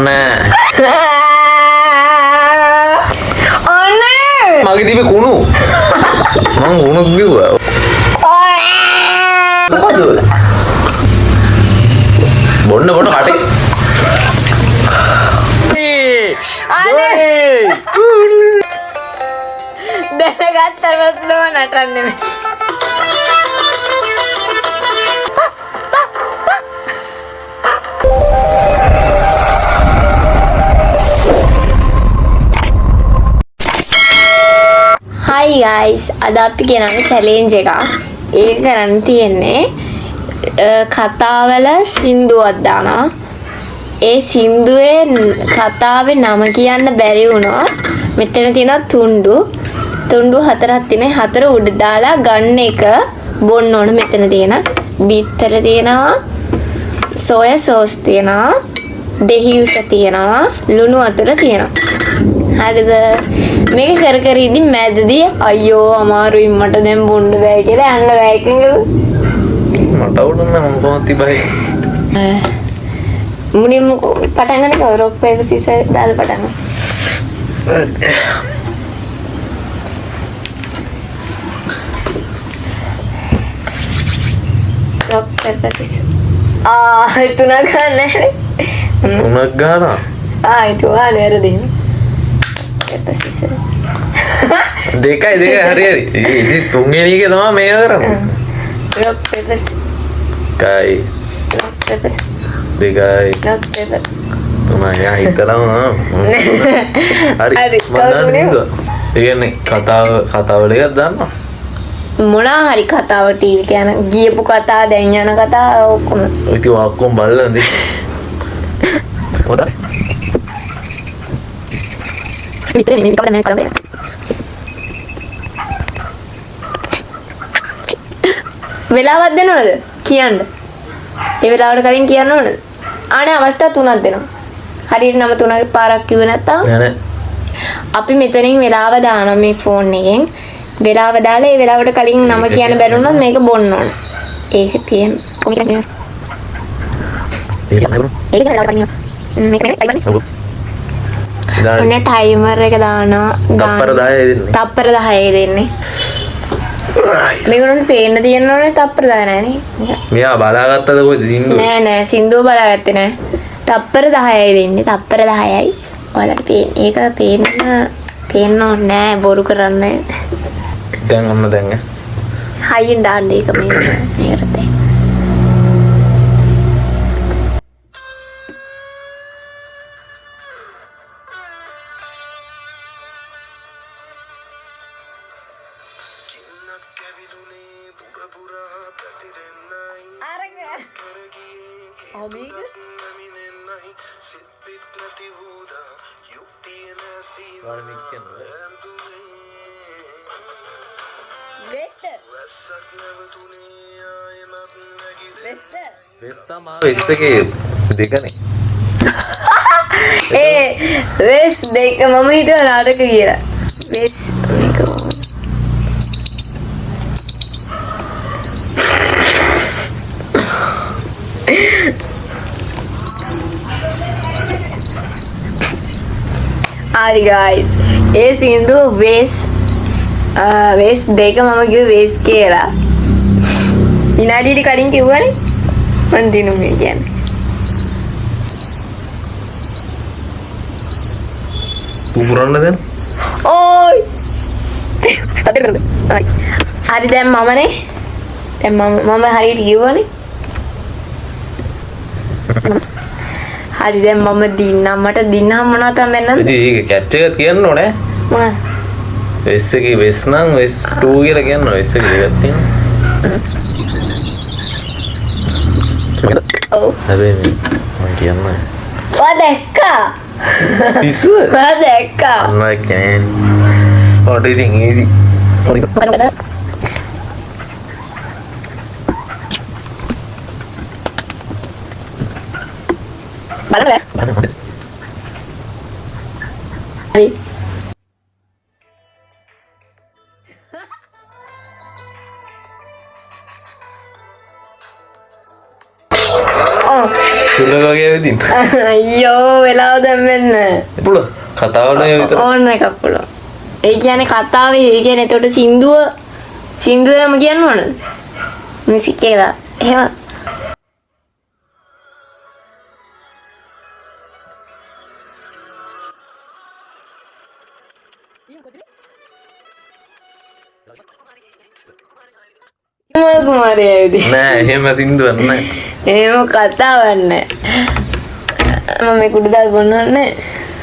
නෑ. අනේ මගේ තිබේ කුණු. මං කුණු බිව්වා. මොකද? බොන්න බොන්න කටේ. අනේ දැනගත්තම තමයි නටන්නේ මේ. Hi guys, අද අපි ගෙනන්නේ චැලෙන්ජ් එකක්. ඒක කරන්න තියෙන්නේ කතාවල සින්දුවක් දානවා. ඒ සින්දුවේ කතාවේ නම කියන්න බැරි වුණොත් මෙතන තියෙනවා තුන්ඩු. තුන්ඩු හතරක් තියෙනවා. හතර උඩ දාලා ගන්න එක බොන්න ඕන. මෙතන තියෙන බිත්තර තියෙනවා, සෝයා සෝස් තියෙනවා, දෙහි උෂ තියෙනවා, ලුණු වතුර තියෙනවා. හරිද? මේක කර කර ඉඳි මැදදී අයියෝ අමාරුයි මට දැන් බොන්න බෑ කියලා යන්න බෑ එකඟද? මට අවුල් නෑ, මං කොහොමද තිබයි. මුලින්ම පටන් ගන්න කවුරු? රොක් පේපර් සීසර් දාලා පටන් ගන්න. රොක් පේපර් සීසර්. ආ තුනක් ගන්න නෑනේ. තුනක් ගන්නවා. ආ ඒක ඔයාලා අර දෙන්න. Paper scissor. දෙකයි දෙකයි, හරි හරි. ඉතින් තුන්වෙනි එකේ තමයි මේක කරන්නේ. රොක් පේපර් එකයි රොක් පේපර් දෙකයි රොක් පේපර් තුනයි. යා හිතලම හරි. හරි, මං දන්නේ කවුරු සින්දුව. ඒ කියන්නේ කතාව කතාවල එකක් දන්නවා. මොනා හරි කතාව, ටීවී කියන ගියපු කතා, දැන් යන කතා ඔක්කොම. ඉතින් ඔය ඔක්කොම බලලා නේද? හොඳයි. විතරේ මේ කවද මේ කලබල වෙලාවක් දෙනවද කියන්න? ඒ වෙලාවට කලින් කියන්න ඕනද? ආනේ අවස්ථා තුනක් දෙනවා. හරියට නම තුන පාරක් කිව්වේ නැත්තම් නෑ නෑ. අපි මෙතනින් වෙලාව දානවා මේ ෆෝන් එකෙන්. වෙලාව දාලා ඒ වෙලාවට කලින් නම කියන්න බැරි වුණොත් මේක බොන්න ඕන. ඒක තියෙන කොහොමද කියන්නේ? ඒක නෑ. ඒක වෙලාවට කලින් මේක නෙමෙයි ටයිමර්. ඔව්. දාන්න. ඔන්න ටයිමර් එක දානවා. තප්පර 10 දෙන්නේ. තප්පර 10 දෙන්නේ. මේගොල්ලන්ට පේන්න තියෙන්න ඕනේ තප්පර 10 නෑනේ. මෙයා බලාගත්තද කොහෙද සින්දුව? නෑ නෑ, සින්දුව බලාගත්තේ නෑ. තප්පර 10යි දෙන්නේ. තප්පර 10යි. ඔයාලට පේන ඒක පේන්න පේන්න ඕනේ නෑ, බොරු කරන්නේ. දැන් ඔන්න දැන් ඈ. හයියෙන් දාන්න ඒක මේ මේකට දැන්. ඔයාලා මේක කියන්නද? වෙස් තමා වෙස් එකේ දෙකනේ. ඒ වෙස් දෙක මම හිතුවා නරක කියලා. වෙස් මේක කොහොමද? හරි ගයිස්, ඒ සින්දුව වෙස් වෙස් දෙක මම කිව්වේ වෙස් කියලා. විනාඩියට කලින් කිව්වනේ. මං දිනුමේ කියන්නේ. පුපුරන්න දැන්. ඕයි. තද කරන්න. හරි. හරි දැන් මමනේ. දැන් මම හරියට කිව්වනේ. හරි දැන් මම දින්නම්. මට දින්නම් මොනවද තමයි වෙන්නද? ඉතින් ඒක කැප්චර් එකත් කියන්න ඕනේ. මොකක්ද? වෙස් එකේ වෙස් නම් වෙස් 2 කියලා කියන්න ඕනේ. වෙස් එකේ දෙකක් තියෙනවා. ඔව්. හැබැයි මේ මං කියන්නේ. ඔයා දැක්කා? පිස්සුද? ඔයා දැක්කා? අන්න කියන්නේ. ඔයාට ඉතින් ඊසි. මොකද මොකද? බලන්න බෑ. හරි. ඔව්. සුලක වගේ ඇවිදින්න. අයියෝ වෙලාව දැන් වෙන්න. පුළුවන්. කතාව නෙවෙයි විතර. ඕන එකක් පුළුවන්. ඒ කියන්නේ කතාවේ ඒ කියන්නේ එතකොට සින්දුව සින්දුව නම කියන්න ඕනද? මියුසික් එක දා. එහෙම කුමාරයා ඇවිදින්. නෑ එහෙම සින්දුවක් නෑ. එහෙම කතාවක් නෑ. මම මේ කුඩු දාලා බොන්න ඕනේ.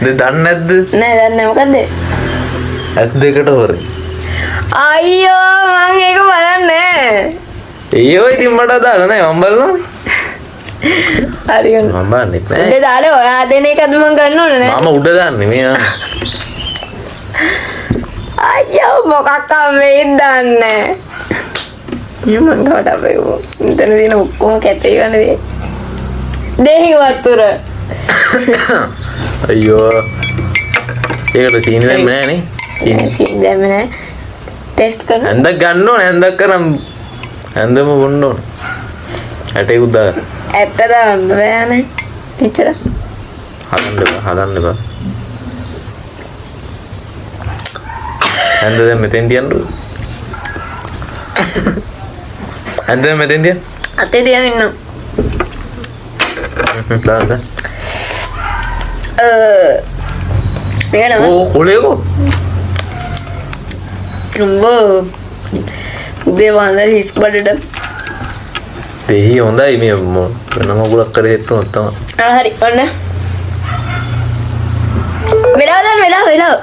දන්නේ නැද්ද? නෑ දන්නේ නෑ මොකද්ද? ඇස් දෙකට හොරේ. අයියෝ මං ඒක බලන්නේ නෑ. ඒව ඉතින් මට අදාළ නෑ මං බලනවනේ. හරි ඔන්න. මං බලන්නෙත් නෑ. උඩ දාලා ඔයා දෙන එකද මං ගන්න ඕන නෑ. මම උඩ දාන්නේ මේ ආ. අයියෝ මොකක් මේ දන්නේ. මේ මං ගාවට අපේ මෙතන තියෙන ඔක්කොම කැතේ වනේ. දෙහි වතුර. අයියෝ. ඒකට සීනි දැම්මේ නෑ නේ. සීනි. සීනි දැම්මේ නෑ. ටෙස්ට් කරන්න. හැන්දක් ගන්න ඕනේ හැන්දක් කරන් හැන්දම බොන්න ඕනේ. ඇටේකුත් දාගන්න. ඇත්ත දාන්න බෑනේ. එච්චර. හදන්න එපා හදන්න එපා. හැන්ද දැන් මෙතෙන් තියන්න ඕනේ. හැන්ද දැන් මෙතෙන් තියන්න. අතේ තියන් ඉන්න. දාන්න දාන්න. මේක නම. ඕ කොලේකෝ. උඹ උදේ වන්දන හිස් බඩට. දෙහි හොඳයි මේ වෙනම මගුලක් කරේ හිටුනොත් තමයි. ආ හරි ඔන්න. වෙලාව දාන්න වෙලාව වෙලාව.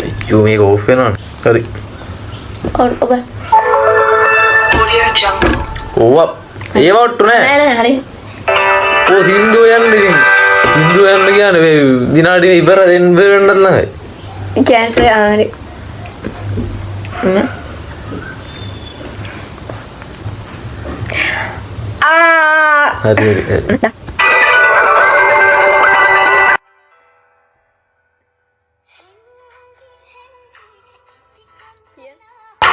අයියෝ මේක ඕෆ් වෙනවනේ. හරි. ඔව් ඔබ. ඕවා ඒව ඔට්ටු නෑ. නෑ නෑ හරි. ඕ සින්දුව යන්න ඉතින්. සින්දුව යන්න කියන්නේ මේ විනාඩි ඉවර දෙන්න වෙන්නත් ළඟයි. කැන්සල් ආ හරි. ආ හරි හරි හරි.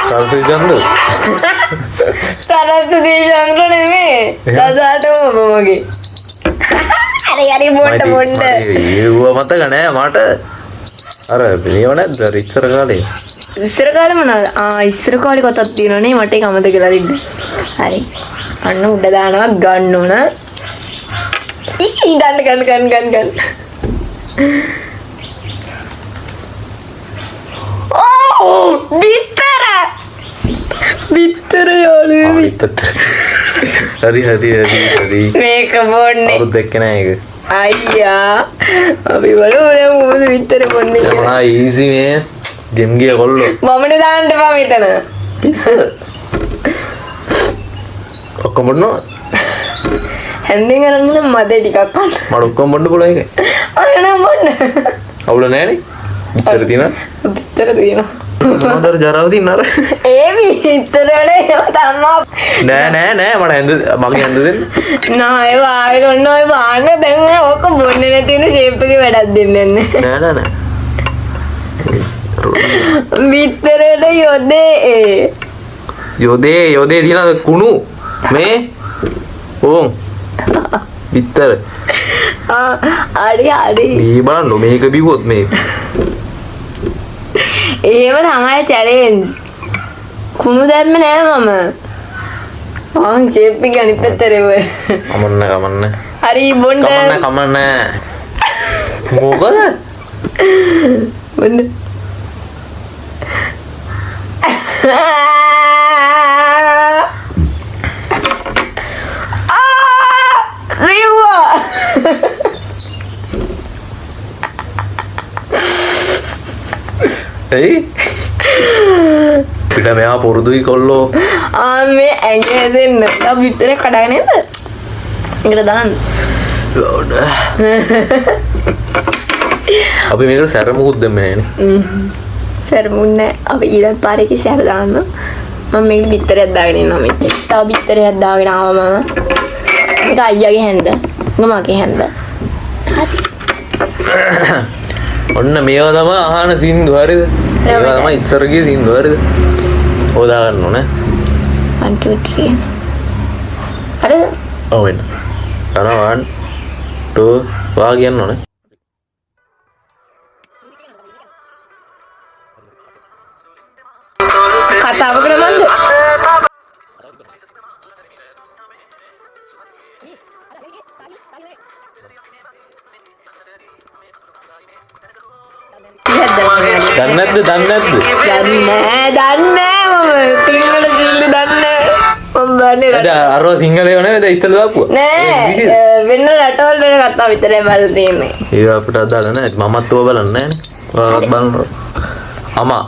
සරස්වති චන්ද්‍ර. සරස්වති චන්ද්‍ර නෙමෙයි. සදාටම ඔබ මගේ. හරි හරි බොන්න බොන්න. ඒව මතක නෑ මට. අර මේව නැද්ද අර ඉස්සර කාලේ? ඉස්සර කාලේ මොනවද? ආ ඉස්සර කාලේ කතාවක් තියෙනවා නේ මට ඒක අමතක වෙලා තිබ්බේ. හරි. අන්න උඩ දානවා ගන්න ඕන. ඊ ගන්න ගන්න ගන්න ගන්න ගන්න. ඕ බිත්තර. බිත්තර යාළුවෝ. හරි හරි හරි හරි. මේක බොන්නේ. කවුරුත් දැක්කේ නෑ ඒක. අයියා අපි බලමු දැන් මොකද බිත්තර බොන්නේ කියලා. මහා ඊසි මේ ජිම් ගිය කොල්ලෝ. වමනේ දාන්න එපා මෙතන. පිස්සු. ඔක්කොම බොන්නවා. හැන්දෙන් අරන් ඉන්න මදේ ටිකක් කන්න. මට ඔක්කොම බොන්න පුළුවන් ඒකයි. අය නෑ බොන්න. අවුල නෑනේ. බිත්තර තියෙනවා. බිත්තර තියෙනවා. මොනවද අර ජරාව තියෙන අර? ඒ බිත්තර වල ඒවා තමා. නෑ නෑ නෑ මට හැන්ද මගේ හැන්ද දෙන්න. නෑ ඒවා ආයෙ ඔන්න ඔය බාන්න දැන් ඔය ඕක බොන්නේ නැති වෙන ෂේප් එකේ වැඩක් දෙන්නේ නෑ. නෑ නෑ නෑ. බිත්තර වල යොදේ ඒ. යොදේ යොදේ තියෙන කුණු මේ ඕන් බිත්තර. ආ අඩි අඩි. මේ බලන්න මේක බිව්වොත් මේ එහෙම තමයි චැලෙන්ජ්. කුණු දැම්මේ නෑ මම. මං ෂේප් එක අනිත් පැත්තට එව්වේ. කමන්න කමන්න. හරි බොන්න. කමන්න කමන්න. මොකද? බොන්න. ආ බිව්වා. ඇයි? පිට මෙයා පුරුදුයි කොල්ලෝ. ආ මේ ඇඟ හැදෙන්න. තව බිත්තරේ කඩාගෙන එන්න. ඒකට දාන්න. ලෝඩ. අපි මේකට සැර මුකුත් දැම්මේ නෑනේ. සැර මුක් නෑ. අපි ඊළඟ පාරේ කි සැර දාන්න. මම මේකට බිත්තරයක් දාගෙන ඉන්නවා මෙතන. තව බිත්තරයක් දාගෙන ආවා මම. මේක අයියාගේ හැන්ද. මේක මගේ හැන්ද. හරි. ඔන්න මේවා තමයි අහන සින්දු හරිද? මේවා තමයි ඉස්සර ගිය සින්දු හරිද? ඔය දාගන්න ඕනේ. 1 2 3. හරිද? ඔව් එන්න. යනවා 1 2 වා කියන්න ඕනේ. කතාවකට මන්ද? දන්නේ නැද්ද? දන්නේ නැද්ද? දන්නේ නෑ, දන්නේ නෑ මම සිංහල සින්දු දන්නේ නෑ. මම බලන්නේ රට දැන් අරව සිංහල ඒවා නෙවෙයි දැන් ඉස්සෙල්ලා දාපුවා. නෑ, වෙන රටවල් වල කතා විතරයි බලලා තියෙන්නේ. ඒවා අපිට අදාළ නෑ. මමත් ඔය බලන්නේ නෑනේ. ඔයාවත් බලනවා. අමා.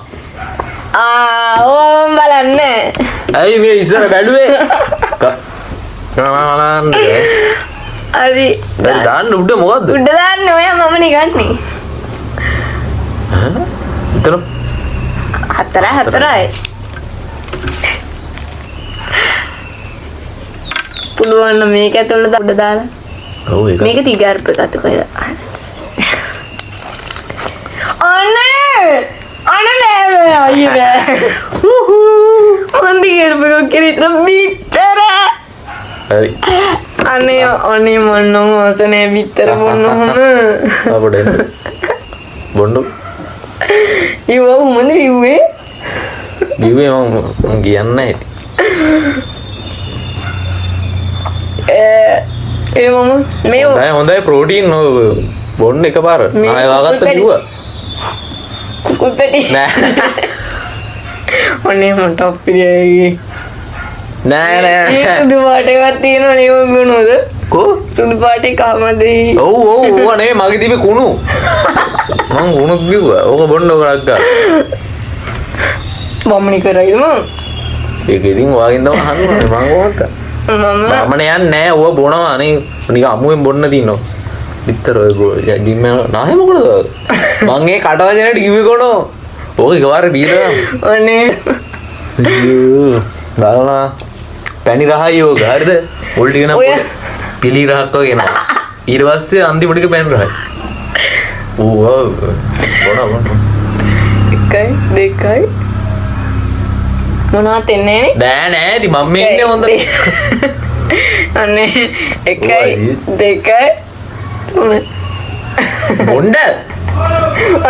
ආ, ඕවා මම බලන්නේ නෑ. ඇයි මේ ඉස්සර බැලුවේ? බලන්න. හරි. හරි දාන්න උඩ මොකද්ද? උඩ දාන්න ඔයා මම නිකන්නේ. ඈ? එතන 4 4යි. පුළුවන් නම් මේක ඇතුළට උඩ දාලා. ඔව් ඒක. මේක තිගාර්ප එකත් කොහෙද? අනේ! අනේ නෑ නෑ අයියෝ නෑ. මං තිගාර්ප එකක් කියලා ඉතන බිත්තර. හරි. අනේ අනේ මං නම් ආස නෑ බිත්තර බොන්න ඔහොම. අපිට එන්න. බොන්න. ඒවා කොහොමද බිව්වේ? බිව්වේ මං කියන්නේ නැහැ ඉතින්. ඒ මම මේ හොඳයි හොඳයි ප්‍රෝටීන් ඔය බොන්න එකපාර. මේ ආයෙ වාගත්ත කුකුල් පැටි. බිව්වා. කුකුල් පැටි. නෑ. අනේ මට අප්පිරියයි. නෑ නෑ. ඒ සුදු පාට එකක් තියෙනවා නේ මම බොනවද? කෝ? සුදු පාට එක කොහමද? ඔව් ඔව් ඕවා නෙවෙයි මගේ තිබේ කුණු. මං කුණුත් බිව්වා. ඕක බොන්න ඕක රග්ගා. වමනි කරයිද මං? ඒක ඉතින් ඔයාගෙන් තමයි අහන්න ඕනේ මං කොහොමද? මම මම යන්නේ නෑ ඕවා බොනවා නේ නිකන් අමුවෙන් බොන්න තියනවා. විතර ඔය ජිම් යන නාහේ මොකටද ඔය? මං ඒ කටවචනට කිව්වේ කොනෝ. ඕක එකපාර බීලා අනේ අයියෝ බලනවා පැණි රහයි ඕක හරිද? පොල් ටික නම් පිලි රහක් වගේ එනවා. ඊට පස්සේ අන්තිම ටික පැණි රහයි. ඌ බොන බොන. 1 2 මොනවද එන්නේ නේ? නෑ නෑ ඉතින් මම මේ ඉන්නේ හොඳ. අනේ 1 2 3 බොණ්ඩ.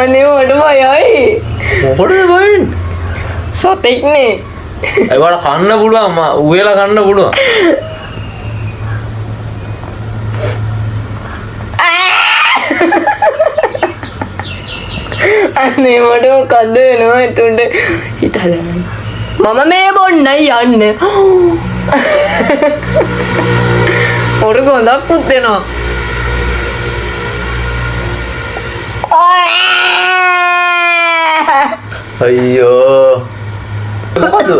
අනේ මට බයයි. මොකටද බය වෙන්නේ? සතෙක් නේ. ඒවට කන්න පුළුවන් මා උයලා කන්න පුළුවන්. අනේ මට මොකද්ද වෙනවා එතකොට හිත හදන්න. මම මේ බොන්නයි යන්නේ. ඔර ගොඳක් දෙනවා. අයියෝ. මොකද?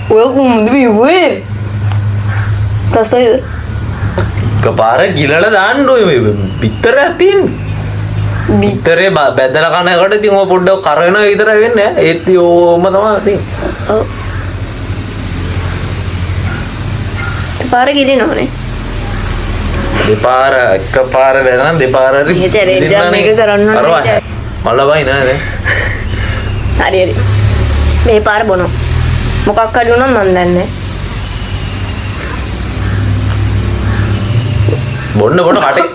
ඔය කොහොමද බිව්වේ? තසයිද? එකපාර ගිලලා දාන්න ඔය මේ බිත්තරයක් තියෙන්නේ. බිත්තරේ බැදලා කන එකට ඉතින් ඔය පොඩ්ඩක් කර වෙනවා විතරයි වෙන්නේ ඈ. ඒත් ඉතින් ඕම තමයි ඉතින්. ඔව්. පාර ගිලිනවනේ. දෙපාර එකපාර බැලන දෙපාර හරි. මේ චැලෙන්ජ් එක මේක කරන්න ඕනේ. මල්ල බයි නෑ නේ. හරි හරි. මේ පාර බොනවා. මොකක් හරි වුණත් මන් දන්නේ නෑ. බොන්න බොන්න කටේ.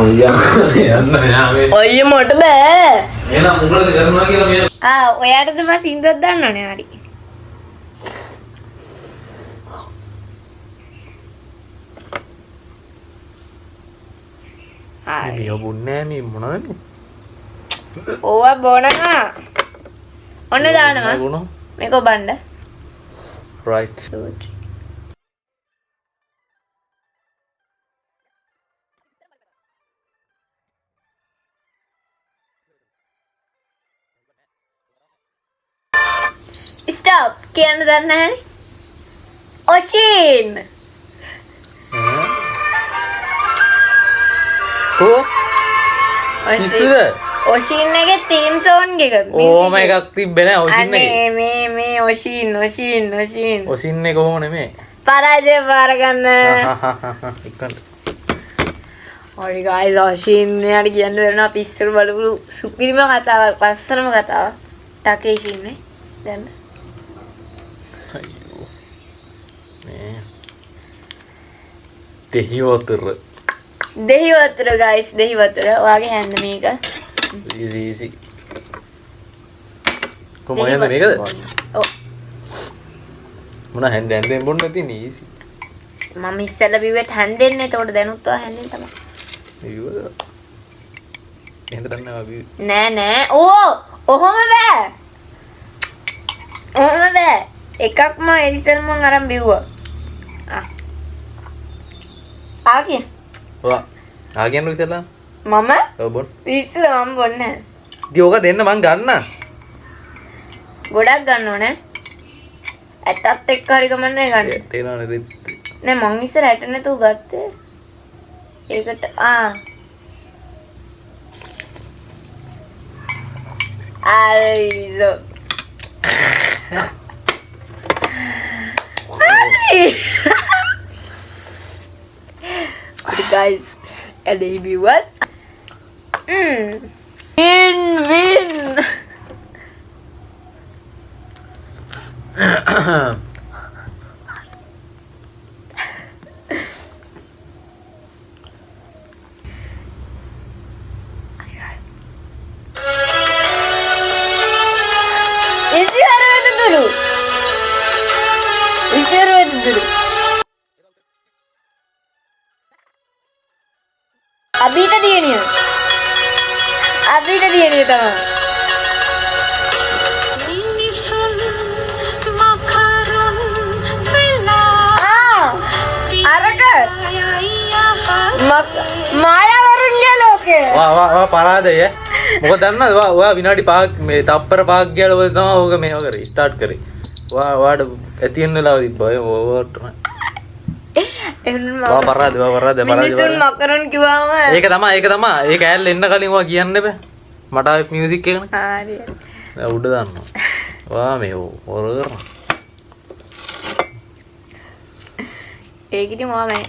ඔය යන්න යාමේ. අයියෝ මට බෑ. එහෙනම් මොකටද කරනවා කියලා මේ ආ ඔයාට තමයි සින්දුවක් දාන්න ඕනේ හරි. හරි. මේ බොන්නේ මේ මොනවද මේ? ඕවා බොනවා. ඔන්න දානවා. බොනවා. මේක ඔබන්න. Right. Good. Stop කියන්න දන්නේ නැහැනේ. ඔෂින්. කො? පිස්සුද? ඔෂින් එකේ තීම් සෝන් එක. ඕම එකක් තිබ්බේ නෑ ඔෂින් එකේ. අනේ මේ මේ ඔෂින් ඔෂින් ඔෂින්. ඔෂින් එක කොහොම නෙමෙයි. පරාජය පාර ගන්න. ඉක්මනට. හරි ගයිස්, අශීන් මෙයාට කියන්න වෙනවා අපි ඉස්සර බලපු සුපිරිම කතාවක්, ලස්සනම කතාවක්. ටකේෂි ඉන්නේ. දැන් අයියෝ. මේ දෙහි වතුර. දෙහි වතුර ගයිස්, දෙහි වතුර. ඔයාගේ හැන්ද මේක. Easy easy. කොහොම හැන්ද මේකද? ඔව්. මොන හැන්ද හැන්දෙන් බොන්න තියෙන්නේ ඊසි. මම ඉස්සෙල්ලා බිව්වෙත් හැන්දෙන්නේ. එතකොට දැනුත් ඔයා හැන්දෙන් තමයි. බිව්වද? එහෙනම් දන්නේ නැහැ බිව්වේ. නෑ නෑ. ඕ ඔහොම බෑ. ඔහොම බෑ. එකක් මම ඉස්සෙල්ලා මං අරන් බිව්වා. ආ. ආ කිය. ඔයා ආ කියන්නකෝ ඉස්සෙල්ලා. මම? ඔව් බොන්න. ඉස්සෙල්ලා මම බොන්නේ නෑ. ඉතින් ඕක දෙන්න මං ගන්න. ගොඩක් ගන්න ඕනේ. ඇටත් එක්ක හරි කමන්නේ ගන්න. තේරෙනවනේ රෙද්ද. නෑ මං ඉස්සර ඇට නැතුව ගත්තේ. ඒකට ආ. අර guys, and they what? Win win. අභීත දියණිය. අභීත දියණිය තමයි. අරක මායාවරුන්ගේ ලෝකය. වා වා වා පරාදය. මොකද දන්නවද? වා ඔයා විනාඩි 5ක් මේ තප්පර 5ක් ගියාල ඔය තමයි ඕක මේව කරේ ස්ටාර්ට් කරේ. වා වාට ඇති වෙන වෙලාව තිබ්බා. ඒ ඕවට වා පරාද වා පරාද පරාද. මිනිසුන් මකරුන් කිව්වම ඒක තමයි ඒක තමයි. ඒ කෑල්ල එන්න කලින් ඔයා කියන්න බෑ. මට ආවේ මියුසික් එකනේ. හරි. දැන් උඩ දාන්නවා. වා මේ හොර කරනවා. ඒක ඉතින් ඔයා මේ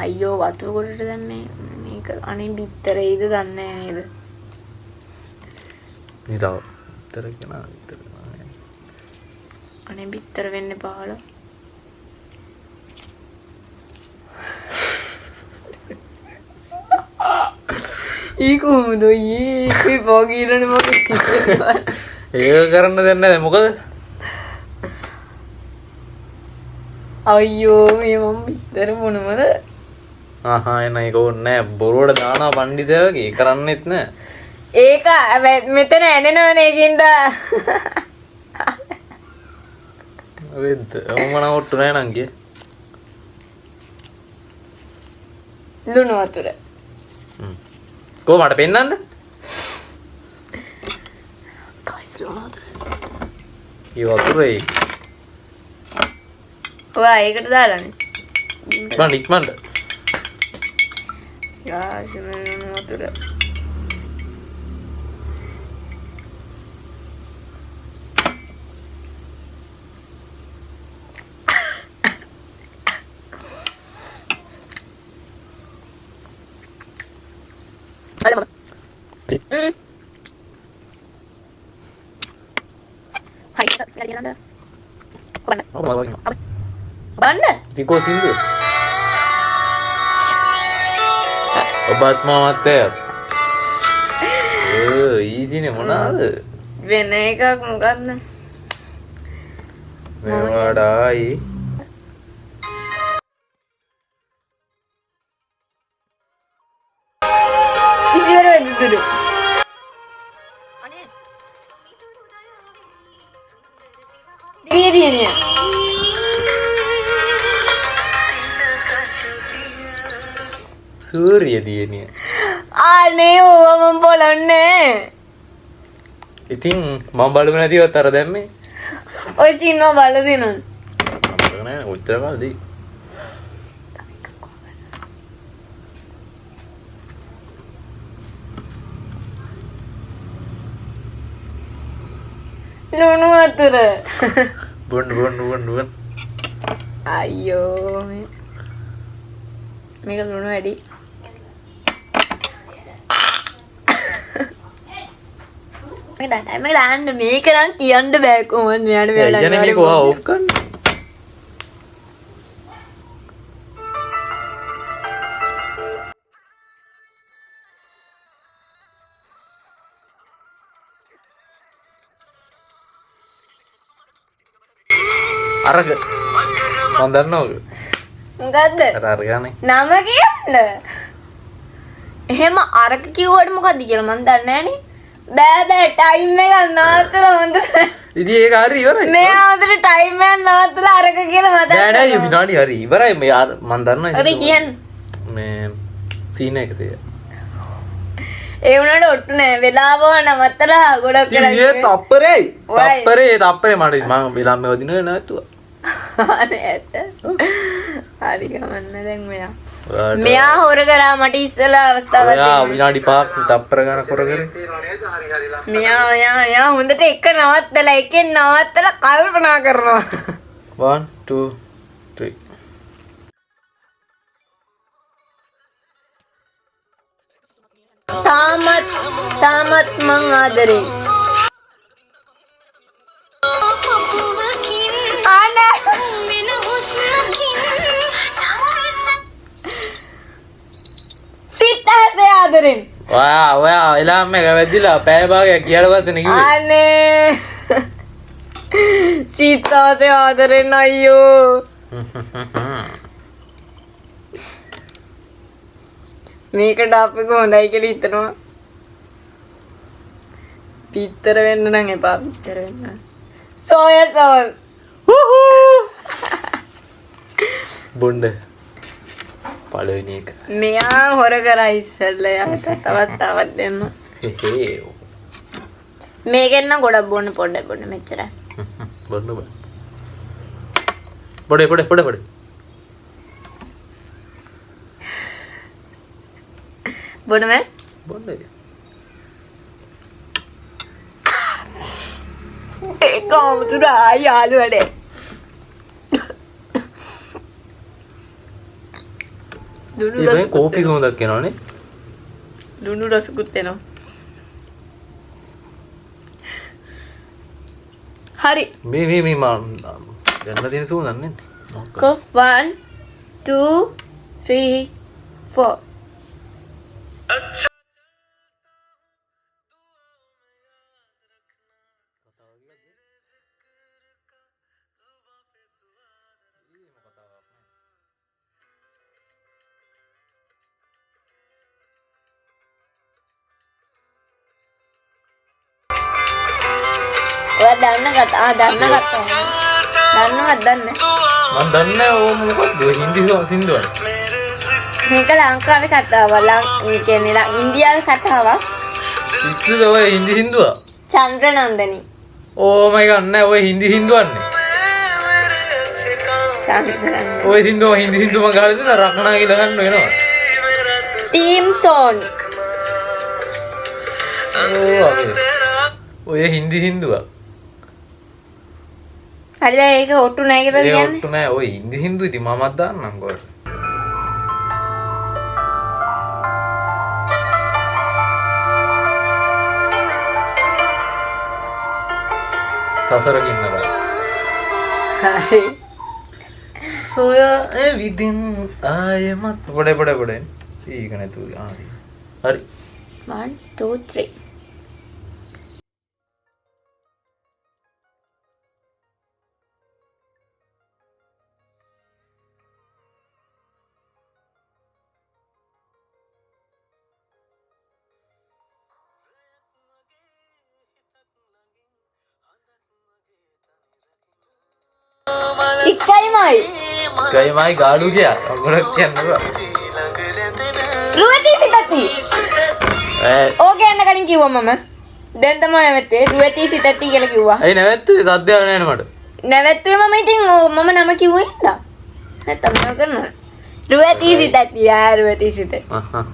අයියෝ වතුර කොටට දැන් මේ මේක අනේ බිත්තරේද දන්නේ නෑ නේද? නිතාව. බිත්තර කෙනා බිත්තර නෑ. අනේ බිත්තර වෙන්න එපාවල. ඊ කොහොමද ඊ ඒ පොගිරනේ මොකද කිව්වේ? ඒක කරන්න දෙන්නේ නැහැ මොකද? අයියෝ මේ මම බිත්තර මොනවද? ආහා එන ඒක ඕනේ නෑ. බොරුවට දානවා පණ්ඩිතයා වගේ. ඒ කරන්නෙත් නෑ. ඒක මෙතන ඇනෙනවනේ ඒකින්ද. වෙද්ද මම නම් ඔට්ටු නෑ නං ගියේ. ලුණු වතුර. කො මට පෙන්නන්න? ගයිස් ලුණු වතුර. ඒ වතුරේ. ඔයා ඒකට දාලානේ. ඉක්මනට ඉක්මනට. ගයිස් ලුණු වතුර. බන්න. ඉතින් සින්දුව. ඔබත් මාමත් එය. ඔය ඊසිනේ මොනවාද? වෙන එකක් මොකද්ද? මේ වඩායි ඉසිවර වෙද්දුරු. අනේ දිරිය දියණිය. සූර්ය දියණිය. අනේ ඕවා මම බලන්නේ. ඉතින් මම බලමු නැතිවත් අර දැම්මේ. ඔය චින්නවා බලලා තියෙනවද? මම නෑ ඔච්චර කාලෙ දෙයි. ලුණු වතුර. බොන්න බොන්න බොන්න බොන්න. අයියෝ මේක ලුණු වැඩි. මේක ටයිම් එක දාන්න මේක නම් කියන්න බෑ කොහොමද මෙයාට මෙයාට ඒ කියන්නේ මේක ඔයා ඔෆ් කරන්න. අරක මං දන්නවා ඔක. මොකද්ද? අර අර ගානේ. නම කියන්න. එහෙම අරක කිව්වට මොකද්ද කියලා මං දන්නේ නෑනේ. බෑ බෑ ටයිම් එක නවත්තලා හොඳට. ඉතින් ඒක හරි ඉවරයි. මෙයා හොඳට ටයිම් එක නවත්තලා අරක කියලා මතක් නෑ නෑ විනාඩි හරි ඉවරයි. මේ මං දන්නවා හරි කියන්න. මේ සීන් එක 100. ඒ වුණාට ඔට්ටු නෑ වෙලාව නවත්තලා ගොඩක් ඉතින් වෙලා ඒ තප්පරේ ඔයයි. තප්පරේ තප්පරේ මට මං වෙලාව මේව දිනුවේ නැතුව. අනේ ඇත්ත. හරි ගමන්න දැන් ඔයා. ඔයාට මෙයා හොර කරා මට ඉස්සෙල්ලා අවස්ථාවක් ඔයා දුන්නා. විනාඩි 5ක් තප්පර ගානක් හොර කරේ. මෙයා ඔයා ඔයා හොඳට එක නවත්තලා එකෙන් නවත්තලා කල්පනා කරනවා. 1 2 3 තාමත් මං ආදරේ. අනේ සිත ඇසේ ආදරෙන්. ඔයා ඔයා එලාම් එක වැදිලා පැය භාගයක් ගියාට පස්සේ නේ කිව්වේ. අනේ සිත ඇසේ ආදරෙන් අයියෝ. මේකට අපි හොඳයි කියලා හිතනවා. පිටර වෙන්න නම් එපා පිටර වෙන්න. Soya sauce. බොණ්ඩ පළවෙනි එක. මෙයා හොර කරා ඉස්සෙල්ලා යාටත් අවස්ථාවක් දෙන්න. හේ මේකෙන් නම් ගොඩක් බොන්න පොඩ්ඩක් බොන්න මෙච්චරයි. බොන්න බෑ. පොඩේ පොඩේ පොඩේ පොඩේ. බොන්න බෑ. බොන්න. ඒක අමුතුර ආයි යාළු වැඩේ. ලුණු ඒ මේ රසකුත් කෝපි සුවඳක් එනවනේ. ලුණු රසකුත් එනවා. හරි. මේ මේ මේ මම දැනලා තියෙන සුවඳක් නේ. මොකක්ද? කො 1 2 3 4 ඔයා දන්න කතා ආ දන්න කතා දන්නවද දන්නේ මං දන්නේ නෑ ඕ මොකක්ද ඔය හින්දි සින්දුවක්. මේක ලංකාවේ කතාවක් ලං ඒ කියන්නේ ඉන්දියාවේ කතාවක් ඉස්සද ඔය හින්දි සින්දුවක්? චන්ද්‍රනන්දනි ඕ මයි ගෝඩ් නෑ ඔය හින්දි සින්දුවක් නේ. චන්ද්‍රනන්දනි ඔය සින්දුව හින්දි සින්දුව මං ගහලා දෙන්න රක්නා කියලා ගන්න වෙනවා. තීම් සෝන් ඕ අපේ. ඔය හින්දි සින්දුවක්. හරි දැන් ඒක ඔට්ටු නෑ කියලා ඒ කියන්නේ ඔට්ටු නෑ ඔය හින්දි සින්දු ඉතින් මමත් දාන්නම් කොහොමද? සසර කින්නලා. හරි සොයා ඇවිදින් ආයෙමත් පොඩේ පොඩේ පොඩේ. ඒක නැතුව හරි. හරි. 1 2 3 එකයිමයි එකයිමයි ගාඩු ගියා. අගොඩක් කියන්න බෑ. රුවති සිතති ඈ ඕක යන්න කලින් කිව්වා මම. දැන් තමයි නැවැත්තුවේ. රුවති සිතති කියලා කිව්වා. ඇයි නැවැත්තුවේ? සද්දයක් නෑනේ මට. නැවැත්තුවේ මම ඉතින් මම නම කිව්වේ හින්දා. නැත්තම් මම කරනවා. රුවති සිතති යා රුවති සිතති. අහහ.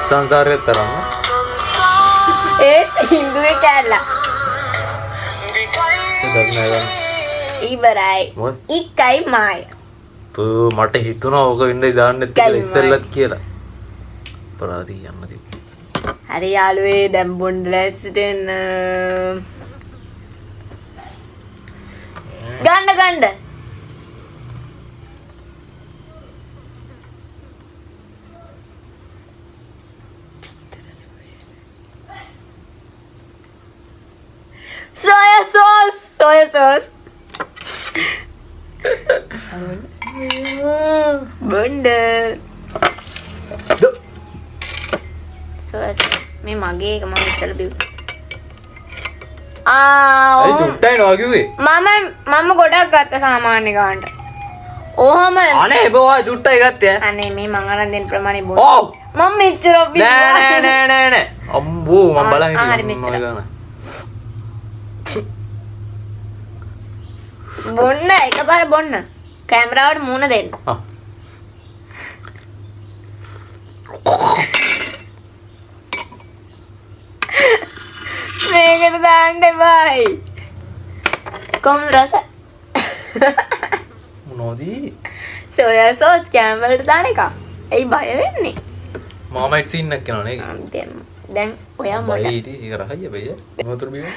සංසාරයක් තරම්. ඒ සින්දුවේ කෑල්ල. ඉවරයි. එකයි මාය. පූ මට හිතුණා ඕක වෙන්න දාන්න නැති කියලා ඉස්සෙල්ලත් කියලා. අපරාධي යන්න තිබ්බා. හරි යාළුවේ දැන් බොන්න ලෑස්තිට එන්න. ගන්න ගන්න. Soya sauce, soya sauce. බොන්න. Soya sauce. මේ මගේ එක මම ඉස්සෙල්ලා බිව්වා. ආ ඇයි චුට්ටයි නෝ කිව්වේ? මම ගොඩක් ගත්ත සාමාන්‍ය ගානට. ඔහම අනේ බෝ චුට්ටයි ගත්තේ ඈ. අනේ මේ මං අරන් දෙන ප්‍රමාණය බොන්න. ඔව්. මම මෙච්චර නෑ නෑ නෑ නෑ නෑ. අම්බෝ මං බලන් හිටියේ. හරි මෙච්චර. බොන්න එකපාර බොන්න. කැමරාවට මූණ දෙන්න. ආ. මේකට දාන්න එපායි. කොහොමද රස? මොනවද? සෝයා සෝස් කැම වලට දාන එක. ඇයි බය වෙන්නේ? මාමයිට් සීන් එකක් එනවා නේද? දැන් ඔයා මට බය හිටියේ ඒක රහයි හැබැයි ඈ. වතුර බිව්වා.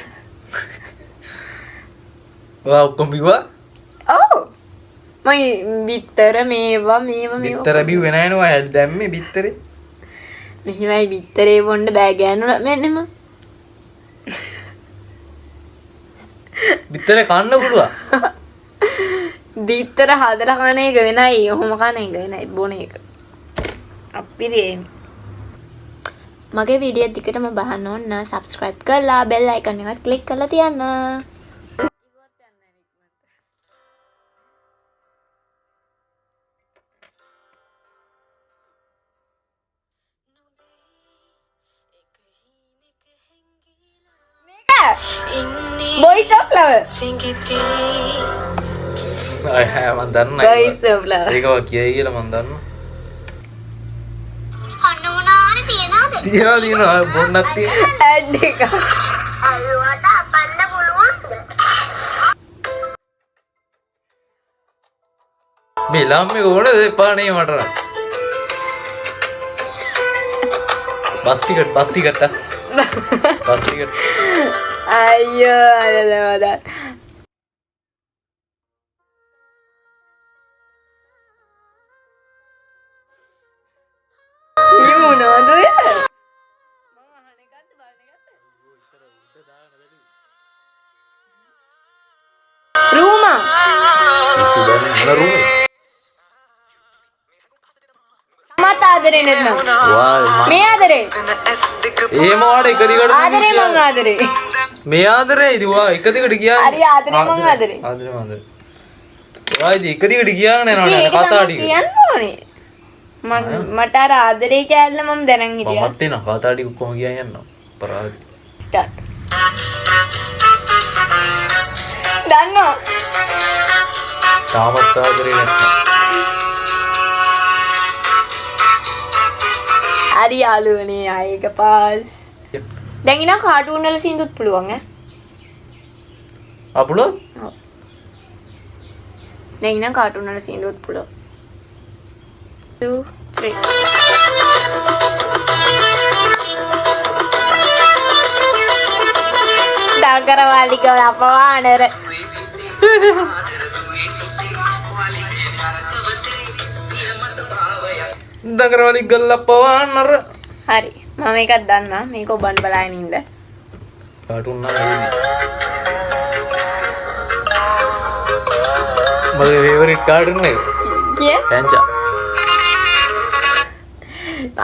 ඔයා ඔක්කොම බිව්වා? ඔව්. මම බිත්තර මේවා මේවා මේවා බිත්තර බිව්වේ නෑ නෝ අය දැම්මේ බිත්තරේ. මෙහිමයි බිත්තරේ බොන්න බෑ ගෑනු ළමයන්නෙම. බිත්තරේ කන්න පුළුවන්. බිත්තර හදලා කන එක වෙනයි, ඔහොම කන එක වෙනයි බොන එක. අපිරේ. මගේ වීඩියෝ දිගටම බලන්න ඕන නම් සබ්ස්ක්‍රයිබ් කරලා බෙල් අයිකන් එකත් ක්ලික් කරලා තියන්න. Voice of love. අය මන් දන්නේ. Voice of love. ඒක ඔය කියයි කියලා මන් දන්නවා. කන්න මොනාරි තියනවද? තියනවා තියනවා බොන්නක් තියෙනවා. ඇඩ් එක. අල්ලුවට අපන්න පුළුවන්ද? මේ ළම්මේ ඕනද එපා නේ මට නම්. Bus ticket bus ticket bus ticket. අයියෝ අර දවදා. ඊ මොනවද ඔය? මං අහන එකක්ද බලන එකක්ද? රූමා. ඉස්සු දැන් මොන රූමේ? මත් ආදරේ නැත්නම්. වා මේ ආදරේ. එහෙම වාට එක දිගට ආදරේ මං ආදරේ. මේ ආදරේ ඉතින් වා එක දිගට කියන්නේ. හරි ආදරේ මං ආදරේ. ආදරේ මං ආදරේ. වා ඉතින් එක දිගට කියාගෙන යනවා නේද කතා ටික. කියන්න ඕනේ. මට අර ආදරේ කෑල්ල මම දැනන් හිටියා. මමත් එනවා කතා ටික ඔක්කොම කියන් යනවා. අපරාධ. ස්ටාර්ට්. දන්නවා. තාමත් ආදරේ නැත්නම්. හරි යාළුවනේ ආයෙක පාස්. දැන් ඉතින් කාටුන් වල සින්දුත් පුළුවන් ඈ. ආ පුළුවන්? ඔව්. දැන් ඉතින් කාටුන් වල සින්දුත් පුළුවන්. 2 3 දාකරවාලික අපවානර. දකරවලි ගල්ලප්පවානර. හරි මම එකක් දන්නා මේක ඔබන් බලාගෙන ඉන්න. කාටුන් නම් ඇවිල්ලා. මගේ ෆේවරිට් කාටුන් එක. කිය? පැංචා.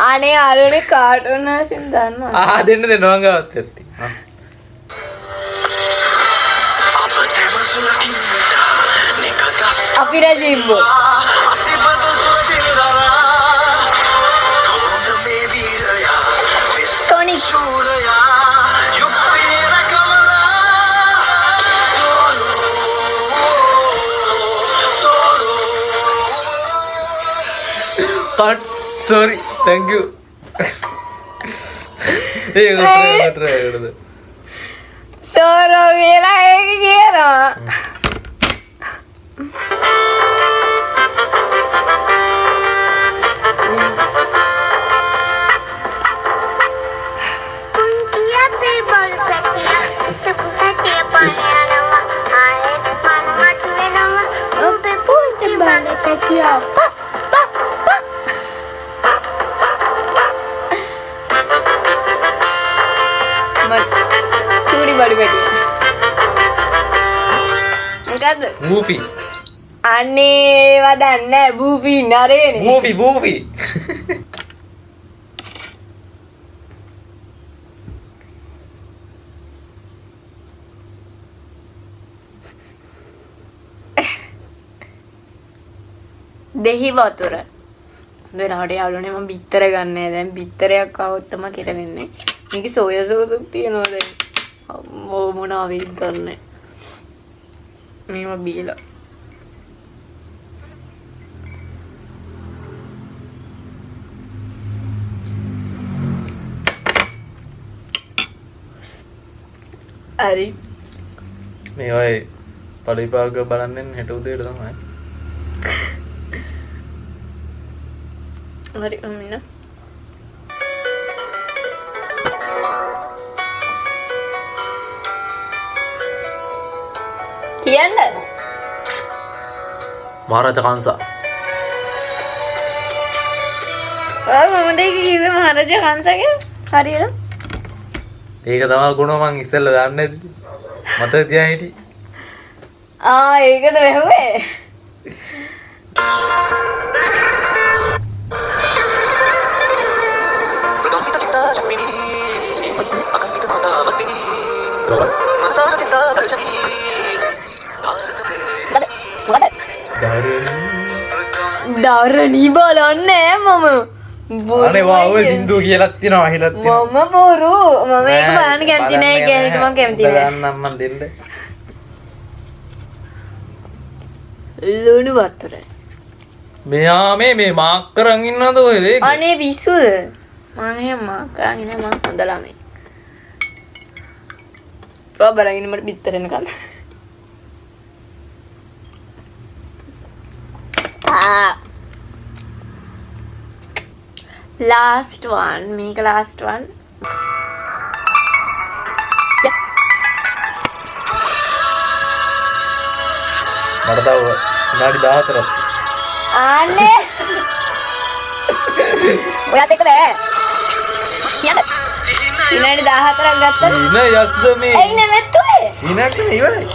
අනේ අරුනේ කාටුන් වලින් දන්නවා. ආ දෙන්න දෙන්න මං ගාවත් ඇත්ති. අපි රජිම්බෝ. Sonic. Cut. Sorry. Thank you. ඒක try කරද? සෝරෝ කියලා ඒක කියනවා. අපේ බොල් පැටියා හිටපු පැටිය පණ යනවා. ආයෙත් මං මතු වෙනවා. අපේ පුංචි බාල පැටියා පා පා පා. මට චූඩි බඩු පැටියා. මොකද්ද? මූවි. අනේ ඒවා දන්නේ නෑ. බූෆි නරේනේ. Movie movie. දෙහි වතුර. හොඳ වෙලාවට යාළුවනේ මම බිත්තර ගන්නෑ දැන්. බිත්තරයක් ආවොත් තමයි කියලා වෙන්නේ. මේකේ සෝයා සෝසුත් තියෙනවා දැන්. අම්මෝ මොනවා වෙයිද දන්නේ. මේවා බීලා. හරි. මේ ඔය පළ විපාක බලන්න එන්නේ හෙට උදේට තමයි. හරි මම ඉන්න. කියන්න. මහරජා කංසා. ඔය මම දෙක කිව්වේ මහරජා කංසා කියලා. හරියද? ඒක තමයි ගුණ මං ඉස්සෙල්ලා දන්නේ නැති. මතක තියා හිටියේ. ආ ඒකද වැහුවේ? දරණි බලන්නේ මම. අනේ වා ඔය සින්දුව කියලාත් තියෙනවා අහිලත් තියෙනවා. මම බොරු. මම ඒක බලන්න කැමති නෑ. ඒ කියන්නේ මම කැමති නෑ. බලන්න මං දෙන්න. ලුණු වතුර. මෙයා මේ මේ මාක් කරන් ඉන්නවද ඔය දෙක? අනේ පිස්සුද? මං එහෙම මාක් කරන් ඉන්නේ මං හොඳ ළමයි. ඔයා බලන් ඉන්න මට බිත්තර එනකන්. ආ last one. මේක last one. මට තව විනාඩි 14ක්. අනේ ඔයාත් එක්ක බෑ. කියන්න. විනාඩි 14ක් ගත්තද? හින යක්ද මේ? ඇයි නැවැත්තුවේ? හිනක්ද මේ ඉවරයි.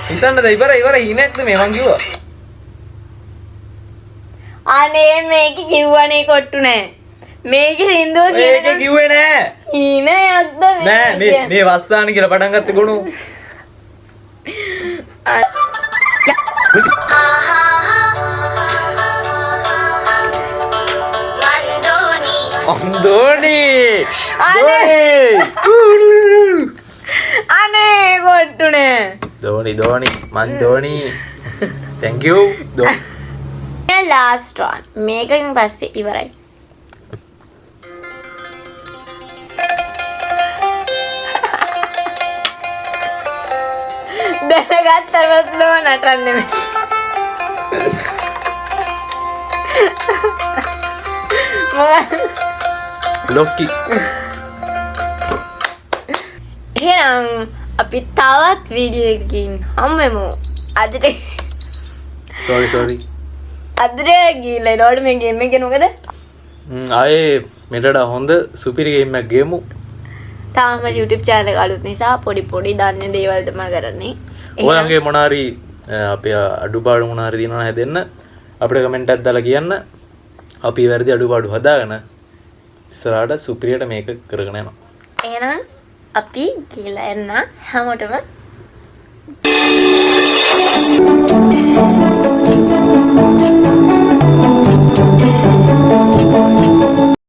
හිතන්නද ඉවරයි ඉවරයි හිනක්ද මේ මං කිව්වා. අනේ මේක කිව්වනේ කොට්ටු නෑ. මේක සින්දුව කියන ඒක කිව්වේ නෑ. හින යක්ද මේ? නෑ මේ මේ වස්සාන කියලා පටන් ගත්තේ ගුණු. අන්දෝනි. අනේ අනේ කොට්ටු නෑ. ධෝනි ධෝනි මං ධෝනි. Thank you. Last one. මේකෙන් පස්සේ ඉවරයි. දැනගත්තට පස්සේ තමයි නටන්නේ මේ. මොකක්ද? ලොක්කි. එහෙනම් අපි තවත් වීඩියෝ එකකින් හම්බෙමු. අදට sorry sorry. අදට ගිහලා එනකොට මේ ගේම් එක ගැන මොකද? ආයේ මෙට වඩා හොඳ සුපිරි ගේම් එකක් ගේමු. තාම YouTube channel එක අලුත් නිසා පොඩි පොඩි දන්නේ දේවල් තමයි කරන්නේ. ඔයාලගේ මොන හරි අපේ අඩුපාඩු මොන හරි තියෙනවා නම් හැදෙන්න අපිට කමෙන්ට් එකක් දාලා කියන්න. අපි වැරදි අඩුපාඩු හදාගෙන ඉස්සරහට සුපිරියට මේක කරගෙන යනවා. එහෙනම් අපි ගිහලා එන්න හැමෝටම.